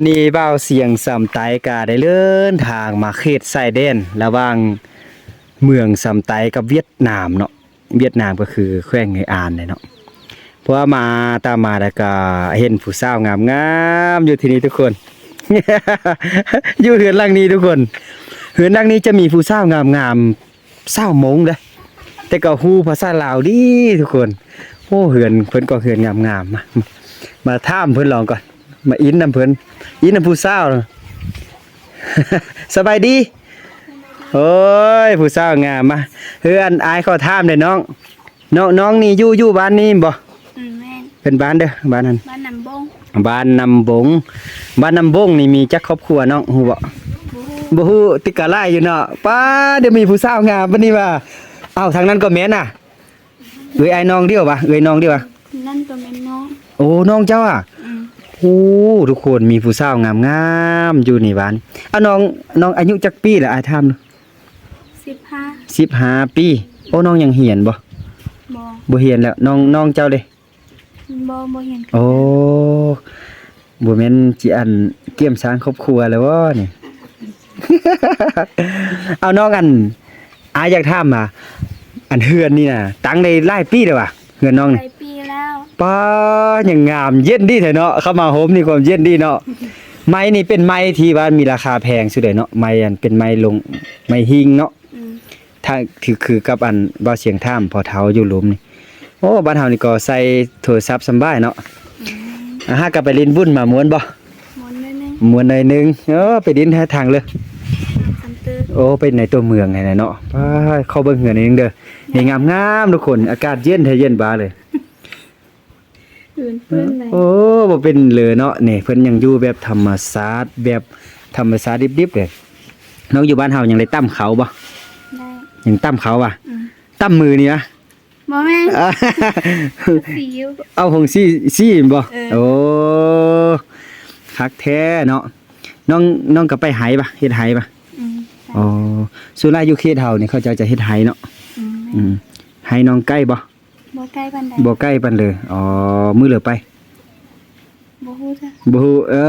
ນີ້ບ່າວສຽງສຳໄຕກະໄດ້ເດີນທາງມາເຂດຊາຍແດນລະຫວ່າງເມືອງສຳໄຕກັບຫວຽດນາມເນາະ, ຫວຽດນາມກໍຄືແຂວງເຫງອານເດ້ເນາະ. ເພາະວ່າມາຕາມມາແລ້ວກະເຫັນຜູ້ສາວງາມໆຢູ່ທີ່ນີ້ທຸກຄົນ ຢູ່ເຮືອນຫຼັງນີ້ທຸກຄົນ. ເຮືອນຫຼັງນີ້ຈະມີຜູ້ສາວງາມໆ ຊາວມົ້ງເດ້ ແຕ່ກໍຮູ້ພາສາລາວດີທຸກຄົນ. ໂອ້ ເຮືອນເພິ່ນກໍເຮືອນງາມໆ. ມາ ມາຖາມເພິ່ນລອງກ່ອນ, ມາອິນນຳເພິ່ນ ອິນນຳຜູ້ສາວ. ສະບາຍດີ. ໂອ້ຍ ຜູ້ສາວງາມມາ. ເອີ ອັນ ອ້າຍຂໍຖາມແດ່ນ້ອງ, ນ້ອງ ນ້ອງນີ້ຢູ່ ຢູ່ບ້ານນີ້ບໍ່? ອືມ ແມ່ນ. ເປັນບ້ານເດີ ບ້ານນັ້ນ ບ້ານນ້ຳບົງ. ບ້ານນ້ຳບົງ. ບ້ານນ້ຳບົງນີ້ມີຈັກຄອບຄົວນ້ອງຮູ້ບໍ່? ບໍ່ຮູ້. ບໍ່ຮູ້ ຕິກະຫຼາຍຢູ່ເນາະ. ປ້າ ດຽວມີຜູ້ສາວງາມປານນີ້ວ່າ. ເອົ້າ ທາງນັ້ນກໍແມ່ນນະ. ເອື້ອຍອ້າຍນ້ອງດຽວຫວາ? ເອື້ອຍນ້ອງດຽວຫວາ? ນັ້ນກໍແມ່ນນ້ອງ. ໂອ້ ນ້ອງເຈົ້າອະ? ອືມ. ໂອ້ ທຸກຄົນ ມີຜູ້ສາວງາມໆຢູ່ໃນບ້ານ. ເອົາ ນ້ອງ ນ້ອງອາຍຸຈັກປີລະ ອ້າຍຖາມດູ? ສິບຫ້າ. ສິບຫ້າປີ. ໂອ້ ນ້ອງຍັງຮຽນບໍ່? ບໍ່. ບໍ່ຮຽນແລ້ວ. ນ້ອງ ນ້ອງເຈົ້າເດ? ບໍ່ ບໍ່ຮຽນ. ໂອ້ ບໍ່ແມ່ນຊິອັນກຽມສ້າງຄອບຄົວແລ້ວບໍ່ນີ້? ເອົາ ນ້ອງ ອັນ ອ້າຍຢາກຖາມວ່າ ອັນເຮືອນນີ້ນະ ຕັ້ງໄດ້ຫຼາຍປີແລ້ວຫວາ? ເຮືອນນ້ອງນີ້ ຫຼາຍປີແລ້ວ. ປ້າ ຍັງງາມເຢັນດີແທ້ເນາະ. ເຂົ້າມາໂຮມນີ້ຄວາມເຢັນດີເນາະ. ໄມ້ນີ້ເປັນໄມ້ທີ່ວ່າມີລາຄາແພງສຸດເລີຍເນາະ. ໄມ້ອັນເປັນໄມ້ລົງ ໄມ້ຫິງເນາະ. ອືມ. ຖ້າຄື ຄືກັບອັນບ່າວສຽງຖາມພໍ່ເຖົ້າຢູ່ລຸ່ມນີ້. ໂອ້ ບ້ານເຮົານີ້ກໍໃສ່ໂທລະສັບສຳບາຍເນາະ. ອືມ. ຫາກະໄປຫຼິ້ນບຸນມາມ່ວນບໍ່? ມ່ວນໜ້ອຍໜຶ່ງ. ມ່ວນໜ້ອຍໜຶ່ງ. ເອີ ໄປຫຼິ້ນໃຫ້ທາງເລີ. ໂອ້ ໄປໃນຕົວເມືອງຫັ້ນແຫຼະເນາະ. ປ້າ ຂໍເບິ່ງເຮືອນໜ້ອຍໜຶ່ງເດີ. ນີ້ງາມໆ ທຸກຄົນ. ອາກາດເຢັນແທ້ເຢັນຫວາເລີຍ. ອື່ນເປື້ອນຫຼາຍ. ໂອ້ ບໍ່ເປັນເລີເນາະ. ນີ້ເພິ່ນຍັງຢູ່ແບບທຳມະຊາດ ແບບທຳມະຊາດດິບໆເລີຍ. ນ້ອງຢູ່ບ້ານເຮົາຍັງໄດ້ຕຳເຂົ້າບໍ່? ໄດ້. ຍັງຕຳເຂົ້າຫວາ? ອືມ. ຕຳມືນີ້ຫວາ? ບໍ່ແມ່ນ. ສີຢູ່. ເອົາຜົງສີ ສີແມ່ນບໍ່? ເອີ. ໂອ້ ຄັກແທ້ເນາະ. ນ້ອງ ນ້ອງກໍໄປໄຮ່ຫວາ? ເຮັດໄຮ່ຫວາ? ອືມ. ອໍ ສ່ວນຫຼາຍຢູ່ເຂດເຮົານີ້ເຂົາເຈົ້າຈະເຮັດໄຮ່ເນາະ. ອືມ. ອືມ. ໄຮ່ນ້ອງໃກ້ບໍ່? ບໍ່ໃກ້ປານໃດ. ບໍ່ໃກ້ປານເລີ. ອໍ ມື້ເລີໄປ? ບໍ່ຮູ້ຈ້ະ. ບໍ່ຮູ້. ເອີ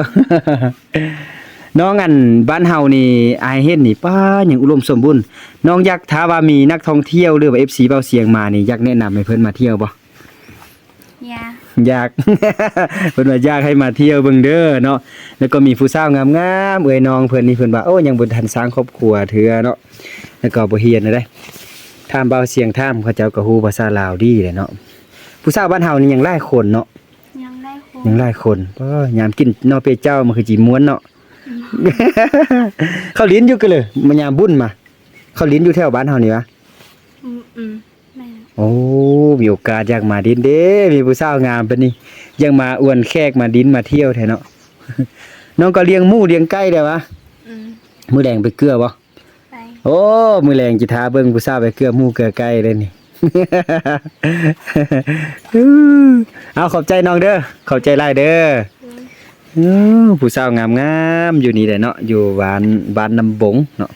ນ້ອງ ອັນ ບ້ານເຮົານີ້ ອ້າຍເຫັນນີ້ ປ້າ ຍັງອຸດົມສົມບູນ. ນ້ອງຢາກ ຖ້າວ່າມີນັກທ່ອງທ່ຽວ ຫຼືວ່າ ເອັຟຊີ ບ່າວສຽງມານີ້ ຢາກແນະນຳໃຫ້ເພິ່ນມາທ່ຽວບໍ່? ຢາກ. ຢາກ. ເພິ່ນວ່າຢາກໃຫ້ມາທ່ຽວເບິ່ງເດີເນາະ. ແລ້ວກໍມີຜູ້ສາວງາມໆ ເອື້ອຍນ້ອງເພິ່ນນີ້ ເພິ່ນວ່າ ໂອ້ ຍັງບໍ່ທັນສ້າງຄອບຄົວເທື່ອເນາະ. ແລ້ວກໍບໍ່ຮຽນເດ້. ຖາມບ່າວສຽງ ຖາມ ເຂົາເຈົ້າກໍຮູ້ພາສາລາວດີແຫຼະເນາະ. ຜູ້ສາວບ້ານເຮົານີ້ຍັງຫຼາຍຄົນເນາະ. ຍັງຫຼາຍຄົນ. ຍັງຫຼາຍຄົນ. ປ້າ ຍາມກິນໜໍ່ເປເຈົ້າ ມັນຄືຊິມ່ວນເນາະ. ອືມ. ເຂົາຫຼິ້ນຢູ່ກະເລີ ມາຍາມບຸນມາ. ເຂົາຫຼິ້ນຢູ່ແຖວບ້ານເຮົານີ້ຫວາ? ອືມ ອືມ. ແມ່ນ. ໂອ້ ມີໂອກາດຢາກມາດິນເດ້ ມີຜູ້ສາວງາມປານນີ້ ຢາກມາອວນແຂກ ມາດິນມາທ່ຽວແທ້ເນາະ. ນ້ອງກໍລ້ຽງໝູລ້ຽງໄກ່ໄດ້ຫວາ? ອືມ. ມື້ແລງໄປເກືອບໍ່? ໄປ. ໂອ້ ມື້ແລງຊິຖ້າເບິ່ງຜູ້ສາວໄປເກືອໝູເກືອໄກ່ເດ້ນີ້. ເອົາ ຂອບໃຈນ້ອງເດີ ຂອບໃຈຫຼາຍເດີ. ອືມ. ເອີ ຜູ້ສາວງາມໆ ຢູ່ນີ້ແຫຼະເນາະ ຢູ່ບ້ານ ບ້ານນ້ຳບົງເນາະ.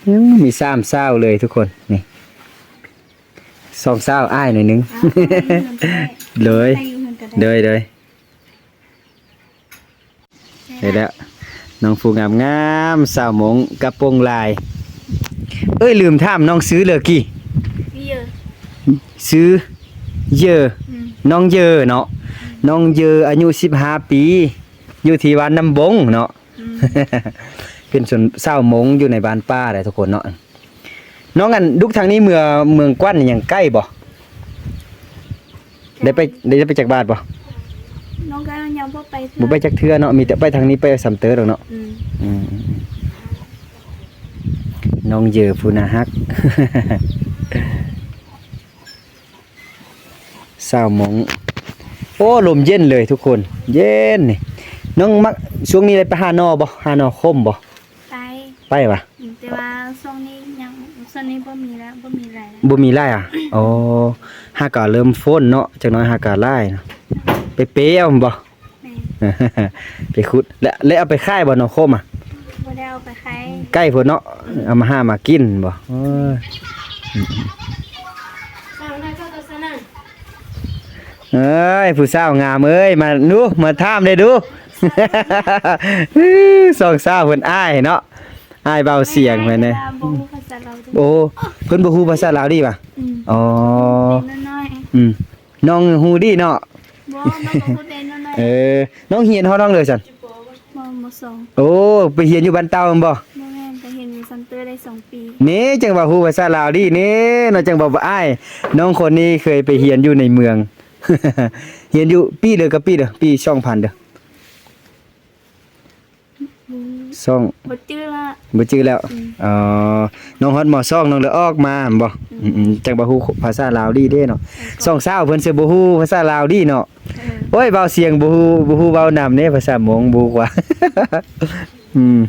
ອືມ ມີສາມສາວເລີຍທຸກຄົນ ນີ້ ສອງສາວ ອ້າຍໜ້ອຍໜຶ່ງ. ໂດຍ ໂດຍ ໂດຍ. ນີ້ແຫຼະ ນ້ອງຜູ້ງາມໆ ສາວມົ້ງກະໂປງລາຍ. ເອີຍ ລືມຖາມ ນ້ອງຊື່ເລີກີ້? ຊື່ເຢີ. ຊື່ເຢີ. ອືມ. ນ້ອງເຢີເນາະ. ອືມ. ນ້ອງເຢີ ອາຍຸສິບຫ້າປີ ຢູ່ທີ່ບ້ານນ້ຳບົງເນາະ. ອືມ. ເປັນຊົນ ຊາວມົ້ງຢູ່ໃນບ້ານປ່າໄດ໋ທຸກຄົນເນາະ. ນ້ອງ ອັນ ດຸກທາງນີ້ເມືອ ເມືອງກວັນນີ້ຍັງໃກ້ບໍ່? ໄດ້ໄປ ໄດ້ໄປຈັກບາດບໍ່? ນ້ອງກໍຍັງບໍ່ໄປເທື່ອ. ບໍ່ໄປຈັກເທື່ອເນາະ ມີແຕ່ໄປທາງນີ້ ໄປສຳເຕີດອກເນາະ. ອືມ. ອືມ. ນ້ອງເຢີຜູ້ໜ້າຮັກ. ຊາວມົ້ງ. ໂອ້ ລົມເຢັນເລີຍທຸກຄົນ ເຢັນນີ້. ນ້ອງມັກ ຊ່ວງນີ້ໄດ້ໄປຫາໜໍ່ບໍ່? ຫາໜໍ່ຂົມບໍ່? ໄປ. ໄປຫວາ? ອືມ ແຕ່ວ່າຊ່ວງນີ້ຍັງ ຊ່ວງນີ້ບໍ່ມີແລ້ວ ບໍ່ມີຫຼາຍແລ້ວ. ບໍ່ມີຫຼາຍອະ? ອໍ ຫາກະເລີ່ມຝົນເນາະ ຈັກໜ້ອຍຫາກະຫຼາຍເນາະ. ໄປເປເອົາບໍ່? ແມ່ນ. ໄປຂຸດ ແລ້ວ ແລ້ວເອົາໄປຂາຍບໍ່ໜໍ່ຂົມອະ? ບໍ່ໄດ້ເອົາໄປຂາຍ ໃກ້ພຸ້ນເນາະ. ອືມ. ເອົາມາຫາມາກິນບໍ່? ໂອ້ຍ ສາວນາເຈົ້າກໍສາວນາ. ເອີຍ ຜູ້ສາວງາມເອີຍ ມາດູ ມາຖາມແດ່ດູ. ສອງສາວເພິ່ນອາຍເນາະ ອາຍເບົາສຽງເພິ່ນເດ້. ບໍ່ຮູ້ພາສາລາວເດ້. ໂອ້ ເພິ່ນບໍ່ຮູ້ພາສາລາວດີຫວາ? ອືມ ອໍ ນ້ອຍໆ ອືມ ນ້ອງຮູ້ດີເນາະ. ບໍ່ ນ້ອງກໍຮູ້ແຕ່ນ້ອຍໆ. ເອີ ນ້ອງຮຽນຮອດຫ້ອງໃດຊັ້ນ? ມ ມສອງ. ໂອ້ ໄປຮຽນຢູ່ບ້ານເຕົ່າແມ່ນບໍ່? ບໍ່ແມ່ນ ໄປຮຽນຢູ່ຊັນເຕີໄດ້ສອງປີ. ນີ້ຈັ່ງວ່າຮູ້ພາສາລາວດີນີ້ເນາະ ຈັ່ງວ່າບໍ່ອາຍ. ນ້ອງຄົນນີ້ເຄີຍໄປຮຽນຢູ່ໃນເມືອງ ຮຽນຢູ່ປີເດີ ກັບປີເດີ ປີສອງພັນເດີ ອືມ ສອງ ບໍ່ຈື່ລະ ບໍ່ຈື່ແລ້ວ. ອືມ ອໍ ນ້ອງຮອດ ມ ສອງ ນ້ອງເລີຍອອກມາແມ່ນບໍ່? ອືມ ອືມໆ ຈັ່ງວ່າຮູ້ພາສາລາວດີເດ້ເນາະ. ເອີ ສອງສາວເພິ່ນຊິບໍ່ຮູ້ພາສາລາວດີເນາະ. ເອີ ໂອ້ຍ ເບົາສຽງບໍ່ຮູ້ ບໍ່ຮູ້ເວົ້ານຳເດ້ ພາສາມົ້ງບໍ່ຮູ້ກວ່າ. ອືມ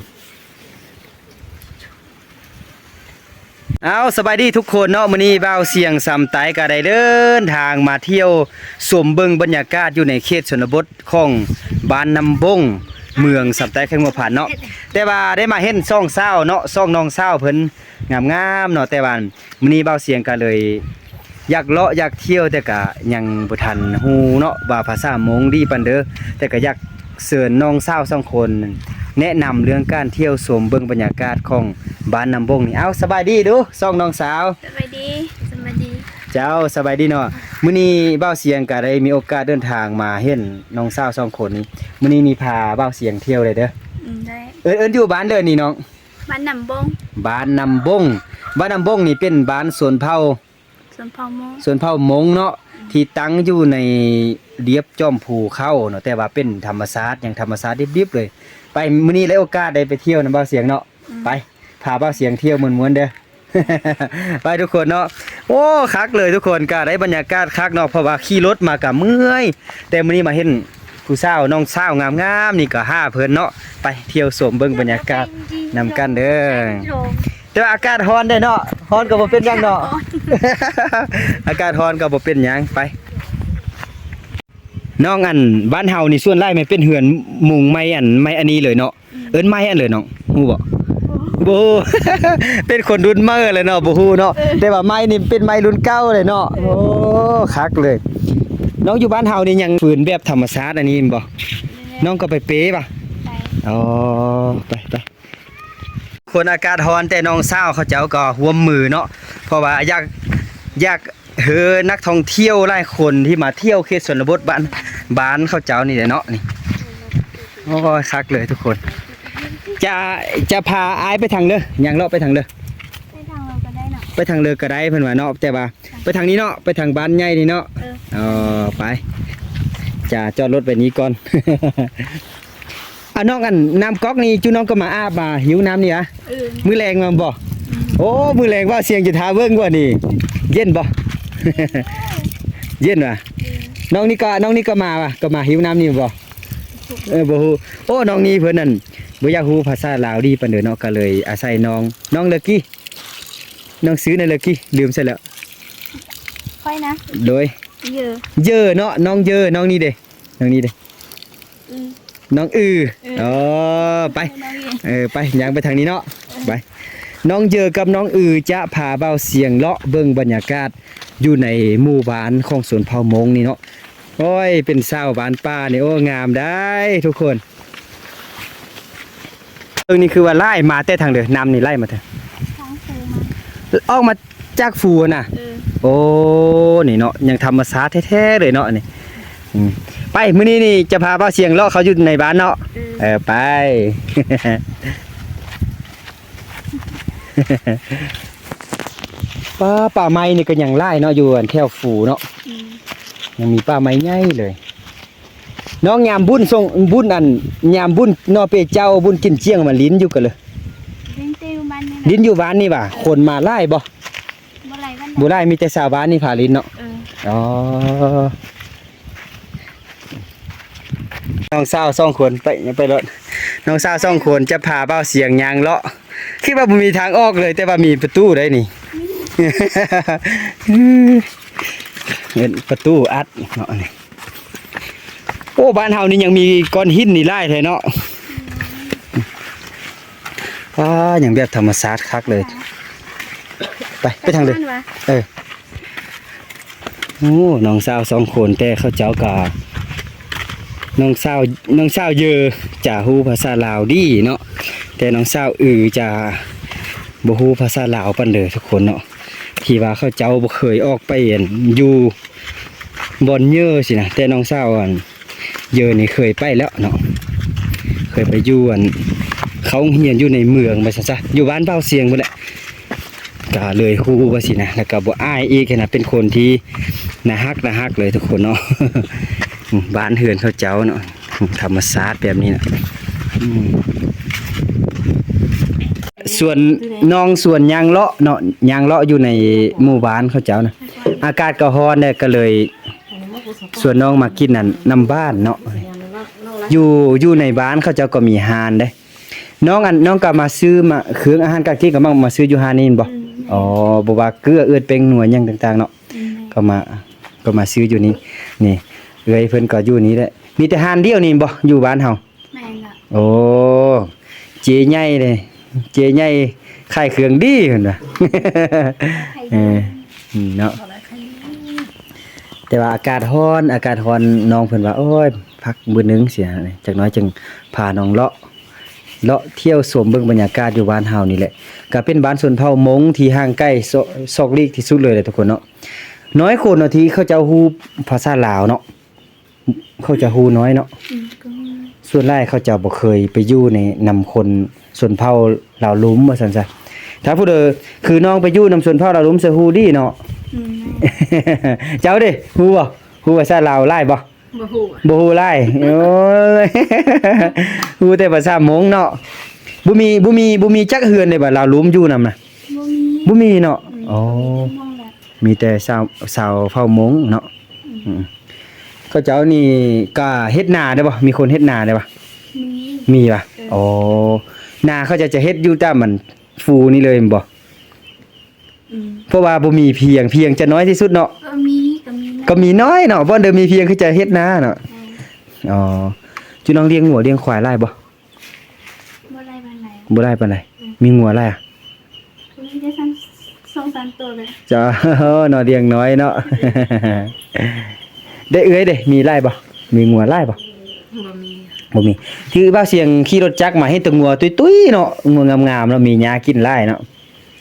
ເອົາ ສະບາຍດີທຸກຄົນເນາະ. ມື້ນີ້ບ່າວສຽງສຳໄຕກໍໄດ້ເດີນທາງມາທ່ຽວຊົມເບິ່ງບັນຍາກາດຢູ່ໃນເຂດຊົນນະບົດຂອງບ້ານນ້ຳບົ້ງ ເມືອງສຳໄຕ ແຂວງຫົວພັນເນາະ. ແຕ່ວ່າໄດ້ມາເຫັນສອງສາວເນາະ ສອງນ້ອງສາວເພິ່ນງາມໆເນາະ. ແຕ່ວ່າມື້ນີ້ບ່າວສຽງກໍເລີຍ ຢາກເລາະຢາກທ່ຽວ ແຕ່ກະຍັງບໍ່ທັນຮູ້ເນາະວ່າພາສາມົ້ງດີປານໃດ, ແຕ່ກະຢາກເຊີນນ້ອງສາວສອງຄົນແນະນຳເລື່ອງການທ່ຽວຊົມເບິ່ງບັນຍາກາດຂອງບ້ານນ້ຳບົ້ງນີ້. ເອົ້າ ສະບາຍດີດູສອງນ້ອງສາວ. ສະບາຍດີ ສະບາຍດີ. ເຈົ້າ ສະບາຍດີເນາະ. ມື້ນີ້ບ່າວສຽງກະໄດ້ມີໂອກາດເດີນທາງມາເຫັນນ້ອງສາວສອງຄົນນີ້. ມື້ນີ້ນີ້ພາບ່າວສຽງທ່ຽວໄດ້ເດີ. ອືມ ໄດ້. ເອີ້ນ ເອີ້ນຢູ່ບ້ານເດີນີ້ນ້ອງ? ບ້ານນ້ຳບົ້ງ. ບ້ານນ້ຳບົ້ງ. ບ້ານນ້ຳບົ້ງນີ້ເປັນບ້ານຊົນເຜົ່າ ຊົນເຜົ່າມົ້ງ ຊົນເຜົ່າມົ້ງເນາະ ອືມ ທີ່ຕັ້ງຢູ່ໃນລຽບຈອມພູເຂົາເນາະ ແຕ່ວ່າເປັນທຳມະຊາດ ຫຍັງທຳມະຊາດດິບໆເລີຍ. ໄປ ມື້ນີ້ໄດ້ໂອກາດໄດ້ໄປທ່ຽວນຳບ່າວສຽງເນາະ. ອືມ ໄປ ພາບ່າວສຽງທ່ຽວມ່ວນໆເດີ. ໄປທຸກຄົນເນາະ. ໂອ້ ຄັກເລີຍທຸກຄົນ ກະໄດ້ບັນຍາກາດຄັກເນາະ ເພາະວ່າຂີ່ລົດມາກະເມື່ອຍ ແຕ່ມື້ນີ້ມາເຫັນຜູ້ສາວ ນ້ອງສາວງາມໆນີ້ ກະຫາເພິ່ນເນາະ. ໄປທ່ຽວຊົມເບິ່ງບັນຍາກາດນຳກັນເດີ. ແຕ່ວ່າອາກາດຮ້ອນເດ້ເນາະ ຮ້ອນກໍບໍ່ເປັນຫຍັງເນາະ. ອາກາດຮ້ອນກໍບໍ່ເປັນຫຍັງ. ໄປ ນ້ອງ ອັນ ບ້ານເຮົານີ້ສ່ວນຫຼາຍແມ່ນເປັນເຮືອນມຸງໄມ້ ອັນ ໄມ້ອັນນີ້ເລີຍເນາະ. ອືມ ເອີ້ນໄມ້ອັນເລີຍນ້ອງ ຮູ້ບໍ່? ບໍ່ ເປັນຄົນລຸ້ນໃໝ່ເລີຍເນາະ ບໍ່ຮູ້ເນາະ. ເອີ ແຕ່ວ່າໄມ້ນີ້ເປັນໄມ້ລຸ້ນເກົ່າເລີຍເນາະ. ເອີ ໂອ້ ຄັກເລີຍ. ນ້ອງ ຢູ່ບ້ານເຮົານີ້ຍັງຟືນແບບທຳມະຊາດອັນນີ້ແມ່ນບໍ່? ແມ່ນ. ນ້ອງກໍໄປເປປະ? ໄປ. ອໍ ໄປໆ. ຄົນອາກາດຮ້ອນ ແຕ່ນ້ອງສາວເຂົາເຈົ້າກໍຮ່ວມມືເນາະ ເພາະວ່າຢາກ ຢາກເຮີນັກທ່ອງທ່ຽວຫຼາຍຄົນທີ່ມາທ່ຽວເຂດຊົນນະບົດບ້ານ ບ້ານເຂົາເຈົ້ານີ້ແຫຼະເນາະ. ນີ້ ໂອ້ຍ ຄັກເລີຍທຸກຄົນ. ຈະ ຈະພາອ້າຍໄປທາງເດີ ຍ່າງເລາະໄປທາງເດີ. ໄປທາງເລີກະໄດ້ເນາະ ໄປທາງເລີກະໄດ້ເພິ່ນວ່າເນາະ ແຕ່ວ່າ ໄປທາງນີ້ເນາະ ໄປທາງບ້ານໃຫຍ່ນີ້ເນາະ. ເອີ ເອີ ໄປ ຈະຈອດລົດໄວ້ນີ້ກ່ອນ. ອາ ນ້ອງ ອັນ ນ້ຳກອກນີ້ ຈຸນ້ອງກໍມາອາບ ມາຫິວນ້ຳນີ້ຫວາ? ເອີ ມື້ແລງແມ່ນບໍ່? ອືມ ໂອ້ ມື້ແລງວ່າສຽງຈະຖ້າເບິ່ງວ່ານີ້ ເຢັນບໍ່? ເຢັນຫວາ? ເອີ ນ້ອງນີ້ກໍ ນ້ອງນີ້ກໍມາຫວາ? ກໍມາຫິວນ້ຳນີ້ບໍ່? ເອີ ບໍ່ຮູ້. ໂອ້ ນ້ອງນີ້ເພິ່ນນັ້ນ ບໍ່ຢາກຮູ້ພາສາລາວດີປານໃດເນາະ ກໍເລີຍອາໄສນ້ອງ. ນ້ອງເລີກີ້ ນ້ອງຊື່ນັ້ນເລີກີ້ ລືມຊະແລ້ວ. ຂ້ອຍນະ? ໂດຍ ເຢີ ເຢີເນາະ ນ້ອງເຢີ. ນ້ອງນີ້ເດ? ນ້ອງນີ້ເດ? ອືມ ນ້ອງອື. ເອີ ອໍ ໄປ ນ້ອງອື ເອີ ໄປ ຍ່າງໄປທາງນີ້ເນາະ. ເອີ ໄປ ນ້ອງເຢີກັບນ້ອງອືຈະພາບ່າວສຽງເລາະເບິ່ງບັນຍາກາດຢູ່ໃນໝູ່ບ້ານຂອງຊົນເຜົ່າມົ້ງນີ້ເນາະ. ໂອ້ຍ ເປັນຊາວບ້ານປ່ານີ້ ໂອ້ ງາມໄດ໋ທຸກຄົນ. ເບິ່ງນີ້ຄືວ່າໄຫຼມາແຕ່ທາງເດີ ນ້ຳນີ້ໄຫຼມາແຕ່ ທາງພູມາ ອອກມາຈາກພູນະ. ເອີ ໂອ້ ນີ້ເນາະ ຍັງທຳມະຊາດແທ້ໆເລີຍເນາະນີ້. ອືມ ໄປ ມື້ນີ້ນີ້ຈະພາບ່າວສຽງເລາະເຂົ້າຢູ່ໃນບ້ານເນາະ. ເອີ ເອີ ໄປ. ປ່າ ປ່າໄມ້ນີ້ກໍຍັງຫຼາຍເນາະ ຢູ່ອັນແຖວພູເນາະ. ອືມ ຍັງມີປ່າໄມ້ໃຫຍ່ເລີຍ. ນ້ອງ ຍາມບຸນສົ່ງ ບຸນ ອັນ ຍາມບຸນເນາະ ເປເຈົ້າ ບຸນກິນຈຽງ ມາຫຼິ້ນຢູ່ກະເລີ? ຫຼິ້ນແຕ່ຢູ່ບ້ານນີ້ ຫຼິ້ນຢູ່ບ້ານນີ້ຫວາ? ເອີ ຄົນມາຫຼາຍບໍ່? ບໍ່ຫຼາຍປານໃດ ບໍ່ຫຼາຍ ມີແຕ່ຊາວບ້ານນີ້ພາຫຼິ້ນເນາະ. ເອີ ອໍ ນ້ອງສາວສອງຄົນ ໄປ ໄປລົດ. ນ້ອງສາວສອງຄົນຈະພາບ່າວສຽງຍ່າງເລາະ ຄິດວ່າບໍ່ມີທາງອອກເລີຍ ແຕ່ວ່າມີປະຕູໄດ໋ນີ້. ເປັນປະຕູອັດເນາະນີ້. ໂອ້ ບ້ານເຮົານີ້ຍັງມີກ້ອນຫີນນີ້ຫຼາຍແທ້ເນາະ. ວ້າ ຍັງແບບທຳມະຊາດຄັກເລີຍ. ໄປ ໄປທາງເດີ. ເອີ ໂອ້ ນ້ອງສາວສອງຄົນ ແຕ່ເຂົາເຈົ້າກະ ນ້ອງສາວ ນ້ອງສາວເຢີຈະຮູ້ພາສາລາວດີເນາະ ແຕ່ນ້ອງສາວອືຈະບໍ່ຮູ້ພາສາລາວປານໃດທຸກຄົນເນາະ ທີ່ວ່າເຂົາເຈົ້າບໍ່ເຄີຍອອກໄປ ອັນ ຢູ່ບ່ອນເຢີຊີ້ນະ ແຕ່ນ້ອງສາວ ອັນ ເຢີນີ້ເຄີຍໄປແລ້ວເນາະ ເຄີຍໄປຢູ່ ອັນ ເຂົ້າໂຮງຮຽນຢູ່ໃນເມືອງວ່າຊັ້ນຊະ ຢູ່ບ້ານບ່າວຊຽງພຸ້ນແຫຼະ ກະເລີຍຮູ້ວ່າຊີ້ນະ ແລ້ວກະບໍ່ອາຍອີກຫັ້ນນະ ເປັນຄົນທີ່ໜ້າຮັກ ໜ້າຮັກເລີຍທຸກຄົນເນາະ ບ້ານເຮືອນເຂົາເຈົ້າເນາະ ທຳມະຊາດແບບນີ້ນະ ອືມ ສວນ ນ້ອງສວນຍ່າງເລາະເນາະ ຍ່າງເລາະຢູ່ໃນໝູ່ບ້ານເຂົາເຈົ້ານະ ອາກາດກໍຮ້ອນແດ່ ກໍເລີຍ ຊວນນ້ອງມາກິນອັນນ້ຳຫວານເນາະ ຢູ່ ຢູ່ໃນບ້ານເຂົາເຈົ້າກໍມີຮ້ານເດ້ ນ້ອງ ອັນ ນ້ອງກໍມາຊື້ມາ ເຄື່ອງອາຫານການກິນກໍມາ ມາຊື້ຢູ່ຮ້ານນີ້ແມ່ນບໍ່? ອືມ ອໍ ບໍ່ວ່າເກືອ ເອືອດ ແປ້ງນົວ ຫຍັງຕ່າງໆເນາະ ອືມ ກໍມາ ກໍມາຊື້ຢູ່ນີ້ ນີ້ ເອື້ອຍເພິ່ນກໍຢູ່ນີ້ແຫຼະ ມີແຕ່ຮ້ານດຽວນີ້ແມ່ນບໍ່ ຢູ່ບ້ານເຮົາ? ແມ່ນລະ ໂອ້ ເຈໃຫຍ່ເດ້ ເຈໃຫຍ່ຂາຍເຄື່ອງດີເພິ່ນວ່າ ຂາຍ ເອີ ດີ ອືມ ເນາະ ຂອງລາຄາດີ ແຕ່ວ່າອາກາດຮ້ອນ ອາກາດຮ້ອນ ນ້ອງເພິ່ນວ່າ ໂອ້ຍ ພັກມື້ໜຶ່ງເສຍ ຈັກໜ້ອຍຈຶ່ງພານ້ອງເລາະ ເລາະທ່ຽວຊົມເບິ່ງບັນຍາກາດຢູ່ບ້ານເຮົານີ້ແຫຼະ ກໍເປັນບ້ານຊົນເຜົ່າມົ້ງທີ່ຫ່າງໄກ ຊ- ຊອກຫຼີກທີ່ສຸດເລີຍແຫຼະທຸກຄົນເນາະ ນ້ອຍຄົນເນາະທີ່ເຂົາເຈົ້າຮູ້ພາສາລາວເນາະ ເຂົາຈະຮູ້ນ້ອຍເນາະ ອືມ ກໍຮູ້ ສ່ວນຫຼາຍເຂົາເຈົ້າບໍ່ເຄີຍໄປຢູ່ໃນນຳຄົນຊົນເຜົ່າລາວລຸ່ມວ່າຊັ້ນຊະ ຖ້າຜູ້ໃດ ຄືນ້ອງໄປຢູ່ນຳຊົນເຜົ່າລາວລຸ່ມ ຈະຮູ້ດີເນາະ ອືມ ເຈົ້າເດ້ ຮູ້ບໍ່? ຮູ້ພາສາລາວຫຼາຍບໍ່? ບໍ່ຮູ້ ບໍ່ຮູ້ຫຼາຍ ໂອ້ຍ ຮູ້ແຕ່ພາສາມົ້ງເນາະ ບໍ່ມີ ບໍ່ມີ ບໍ່ມີຈັກເຮືອນເດ້ບໍ່ ລາວລຸ່ມຢູ່ນຳນະ ບໍ່ມີ ບໍ່ມີເນາະ ອືມ ອໍ ມີແຕ່ຊາວ ຊາວເຜົ່າມົ້ງເນາະ ອືມ ອືມ ເຂົາເຈົ້ານີ້ກໍເຮັດນາໄດ້ບໍ່? ມີຄົນເຮັດນາໄດ້ບໍ່? ມີ ມີຫວາ? ເອີ ອໍ ນາເຂົາເຈົ້າຈະເຮັດຢູ່ຕາມອັນພູນີ້ເລີຍແມ່ນບໍ່? ອືມ ເພາະວ່າບໍ່ມີພຽງ ພຽງຈະນ້ອຍທີ່ສຸດເນາະ ກໍມີ ກໍມີ ກໍມີນ້ອຍເນາະ ບ່ອນໃດມີພຽງຄືຈະເຮັດນາເນາະ ແມ່ນ ອໍ ຈຸນ້ອງລ້ຽງງົວລ້ຽງຄວາຍຫຼາຍບໍ່? ບໍ່ຫຼາຍປານໃດ ບໍ່ຫຼາຍປານໃດ ອືມ ມີງົວຫຼາຍອະ? ມີແຕ່ສອງສາມໂຕເລີຍ ເຈົ້າ ເນາະ ລ້ຽງນ້ອຍເນາະ ເອີ ເດ້ ເອື້ອຍເດ້ ມີຫຼາຍບໍ່? ມີງົວຫຼາຍບໍ່? ບໍ່ມີ ບໍ່ມີ ຄືບ່າວຊຽງຂີ່ລົດຈັກມາເຫັນແຕ່ງົວຕຸ້ຍໆເນາະ ງົວງາມໆເນາະ ມີຫຍ້າກິນຫຼາຍເນາະ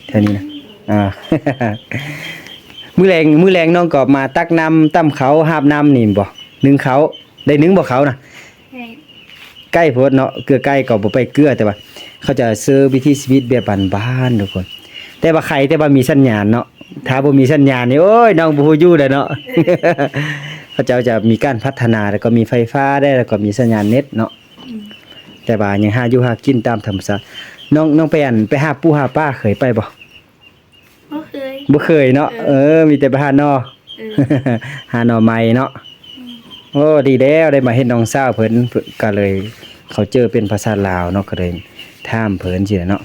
ແຖວນີ້ນະ ອ່າ ມື້ແລງ ມື້ແລງນ້ອງກໍມາຕັກນ້ຳ ຕຳເຂົ້າ ຫາບນ້ຳນີ້ບໍ່? ໜຶ້ງເຂົ້າ ໄດ້ໜຶ້ງບໍ່ເຂົ້ານະ? ໄດ້ ໃກ້ໂພດເນາະ ເກືອໄກ່ກໍບໍ່ໄປເກືອ ແຕ່ວ່າເຂົາຈະເຊີວິຖີຊີວິດແບບບ້ານໆທຸກຄົນ ແຕ່ວ່າໄຄແຕ່ວ່າມີສັນຍານເນາະ ຖ້າບໍ່ມີສັນຍານນີ້ ໂອ້ຍ ນ້ອງບໍ່ຮູ້ຢູ່ແລ້ວເນາະ ເອີ ເຂົາເຈົ້າຈະມີການພັດທະນາ ແລ້ວກໍມີໄຟຟ້າໄດ້ ແລ້ວກໍມີສັນຍານເນັດເນາະ ອືມ ແຕ່ວ່າຍັງຫາຢູ່ຫາກິນຕາມທຳມະຊາດ ນ້ອງ ນ້ອງໄປ ອັນ ໄປຫາປູຫາປາເຄີຍໄປບໍ່? ບໍ່ເຄີຍ ບໍ່ເຄີຍເນາະ ເອີ ເອີ ມີແຕ່ໄປຫາໜໍ່ ເອີ ຫາໜໍ່ໄມ້ເນາະ ອືມ ໂອ້ ດີແລ້ວ ໄດ້ມາເຫັນນ້ອງສາວເພິ່ນ ກໍເລີຍເຂົ້າໃຈເປັນພາສາລາວເນາະ ກໍເລີຍຖາມເພິ່ນຊີ້ແຫຼະເນາະ